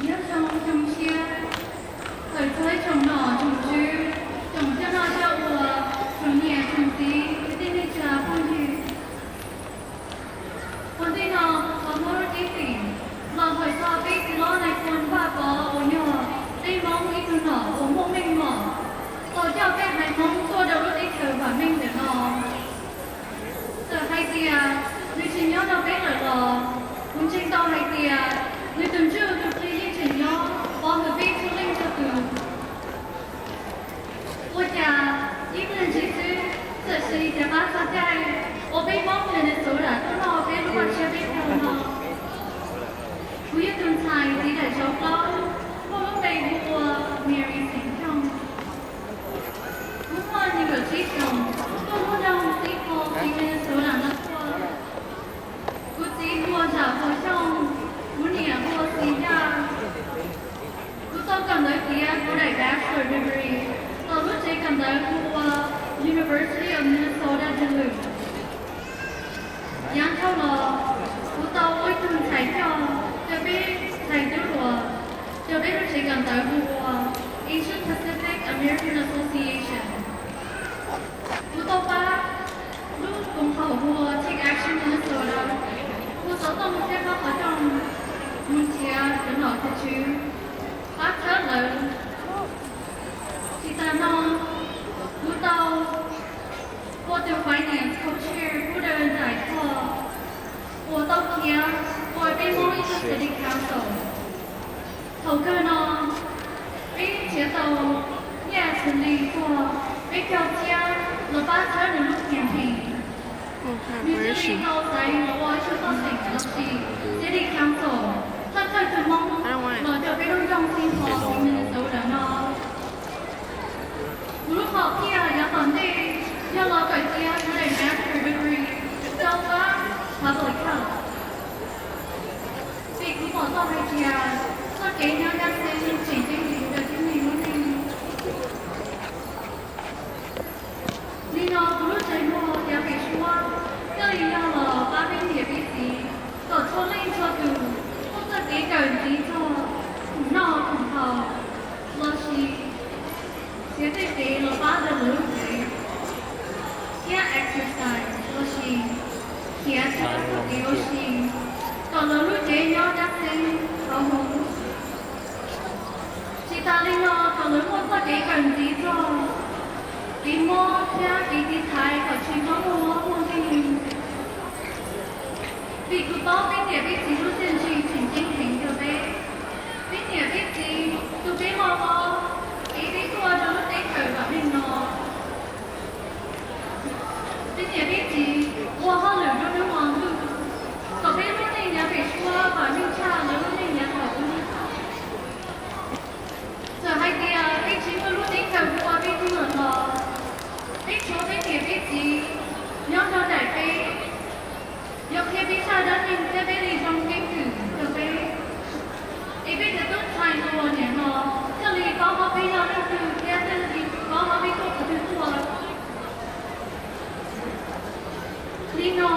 Nyob zoo tsoom tshiab, txhua tsoom nom tsoom tswv, tsoom coj noj coj ua, tsoom niam tsoom txiv, kwv tij neej tsa phooj ywg. Ua ntej no kuv thov muab lub ceeb fim los hawm txog peb txiv hlob nais phoo Vaj Pov uas yog peb Hmoob ib tug nom uas muaj meej mom tau coj peb haiv Hmoob tuaj rau lub teb chaws vam meej ntawm no. Txawm hais tias nws tsis nyob nrog peb lawm los kuv ntseeg tau hais tias nws tus ntsuj tus plig yeej tseem nyob pov hwm peb txhua leej txhua tus. Ua cas ib pliag ntsis xwb, txawm sis cov qab txog caij uas peb Hmoob Minnesota tuaj noj peb lub vaj tshiab peb caug no, kuv yog tus ntxhais txiv daim zauv plaub, muaj lub npe hu ua Mary Xeem Xyooj. Kuv muaj nees nkaum tsib xyoos, tuaj lub nroog Saint Paul, Minnesota no tuaj. Kuv txiv hu ua Zam Pov Xyooj, kuv niam hu ua Xis Yaj. Kuv tau kawm ntawv tiav kuv daim bachelor degree tom lub tsev kawm ntawv hu ua University of Minnesota Duluth. Yav dhau los, kuv tau ua ib tug ntxhais coj rau peb ntxhais tub hluas rau peb lub tsev kawm ntawv hu ua Asian Pacific American Association. Kuv tau pab lub koom haum hu ua Take Action Minnesota, hu xov tooj thiab pab qhov rooj mus nrhiav cov nom cov tswv, pab txhawb lawv. Tsis tas no, kuv tau ua tus finance co-chair pub rau ntxhais Thoj, uas tau khiav ua peb Hmoob ib tug city council. Thaum kawg no, peb nrhiav tau Nyiaj Xwm Lis txog peb caug txhiab los pab txhawb nws lub campaign. Nws thiaj li tau xaiv los ua ib tug txoj xeem los sis city council thawj thawj tug Hmoob los rau peb lub nroog Saint Paul, Minnesota no. Kuv lub hom phiaj yav tom ntej yog los kawm tiav kuv daim master degree rau pab public health. Vim kuv pom tau hais tias txoj kev nyob dab xeeb tseem ceeb heev rau tib neeg lub neej. Nim no kuv lub tsev muag yav pem suab thiaj li yog los pab peb niam peb txiv kom txhua leej txhua tus muaj txoj kev kawm ntxiv txog khoom noj khoom haus los sis txhiv tej kev los pab rau lawv lub cev, thiab exercise los sis khiav txhawb txoj kev ua si kom lawv lub cev nyob dab xeeb thaum hauv. Tsis tas li no kom lawv muaj txoj kev kawm ntxiv txog kev mob thiab kev tiv thaiv kom tsis txhob muaj mob muaj nkeeg. Vim kuv paub peb niam peb txiv lub txiaj ntsig tseem ceeb heev rau peb. Peb niam peb txiv tu peb loj hlob, ev peb tuaj rau lub teb chaws vam meej no. Peb niam peb txiv ua hauj lwm nruab hnub hmo ntuj kom peb lub neej yav pem suab vam meej tshaj lawv lub neej yav thaum ub. Txawm hais tias peb tsis muaj lub teb chaws hu ua peb tib lawm los, peb tshuav peb niam peb txiv nyob nrog nraim peb, yuav qhia peb zaj dab neeg thiab peb li zoo keeb kwm rau peb. Es peb cov tub ntxhais hluas nim no thiaj li paub hlob peb yog leej twg thiab thiaj li paub hlob peb tuaj qhov twg tuaj. Li no,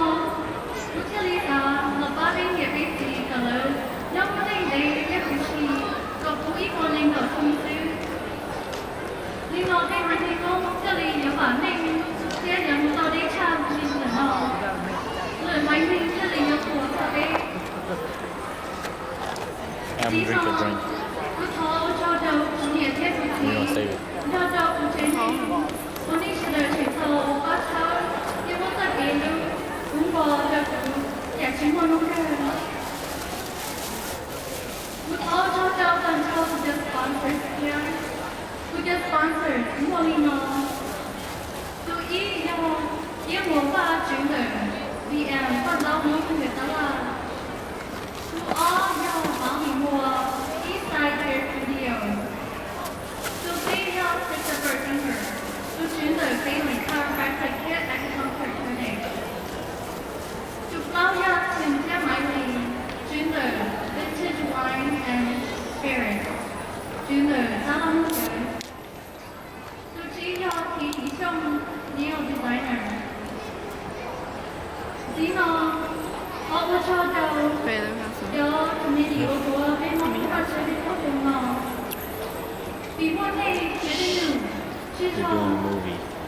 kuv thiaj li xav los pab peb niam peb txiv kom lawv nyob muaj neej ntev thiab huv si kom puv ib puas nees nkaum xyoo xwb. Li no peb haiv neeg Hmoob thiaj li yuav vam meej thiab yuav mus tau deb tshaj li ntawm no. Lwm haiv neeg thiaj li yuav qhuas txog peb. Tib no, kuv thov ua tsaug rau kuv niam thiab kuv txiv, nrog rau kuv tsev neeg, ua nej sawv daws tseem tau ua pab txhawb thiab muab txoj kev hlub kub npo rau kuv yam tsis muaj hnub kawg. Kuv thov ua tsaug rau tag nrho kuv cov sponsors thiab. Kuv cov sponsors muaj li no: tus ib yog Iab Muas Vaj tswv ntawm V M Vaj Ntaub Hmoob Ntxhais Tab Laj. Tus ob yog Mav Lis Muas, Eastside Hair Studio. Tus peb yog Christopher Timber, tus tswv ntawm Phelan Chiropractic thiab Acupuncture Clinic. Tus plaub yog Tim thiab Maiv Lis, tswv ntawm Vintage Wine and Spirits, tswv ntawm Tab Laj Hmoob Cawv. Tus tsib yog Kiv Tiv Xyooj, nail designer. Tib no, Ua tsaug rau cov committee uas tuav peb Hmoob ua Vajtswv tus no, vim muaj nej txiv neej sib zog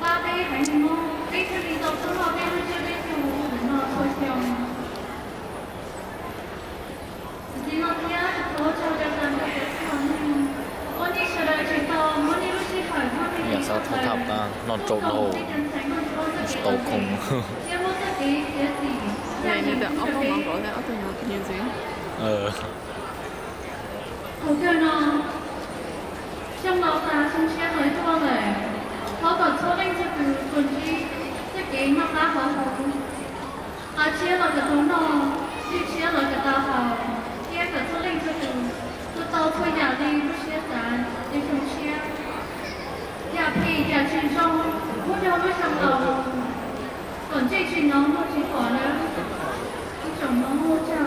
pab peb haiv neeg Hmoob, peb thiaj li tau tuaj noj peb lub tsiab peb tug no txhua xyoo. Txij no thiab ua tsaug rau tag nrho cov tub hluas, muab nej sawv daws tsis tau muab nej lub sij hawm, muab nej lub sij hawm noj tsaum no tau khoom thiab muab txoj kev txiav txim, thaum kawg no xyoo laus tas xyoo tshiab lawv tuaj lawm, thov kom txhua leej txhua tus tsuas ntsib txoj kev noj qab haus huv, qab tshiab los kom tau noj, ntsib tshiab los kom tau haus, thiab kom txhua leej txhua tus tau txhua yam li lub siab xav tej xyoo tshiab. Yam phem yam tsis zoo pub rau lub xyoo laus, kom ntsej tsis hnov muag tsis pom nawb. Ib tsoom Hmoob ua tsaug.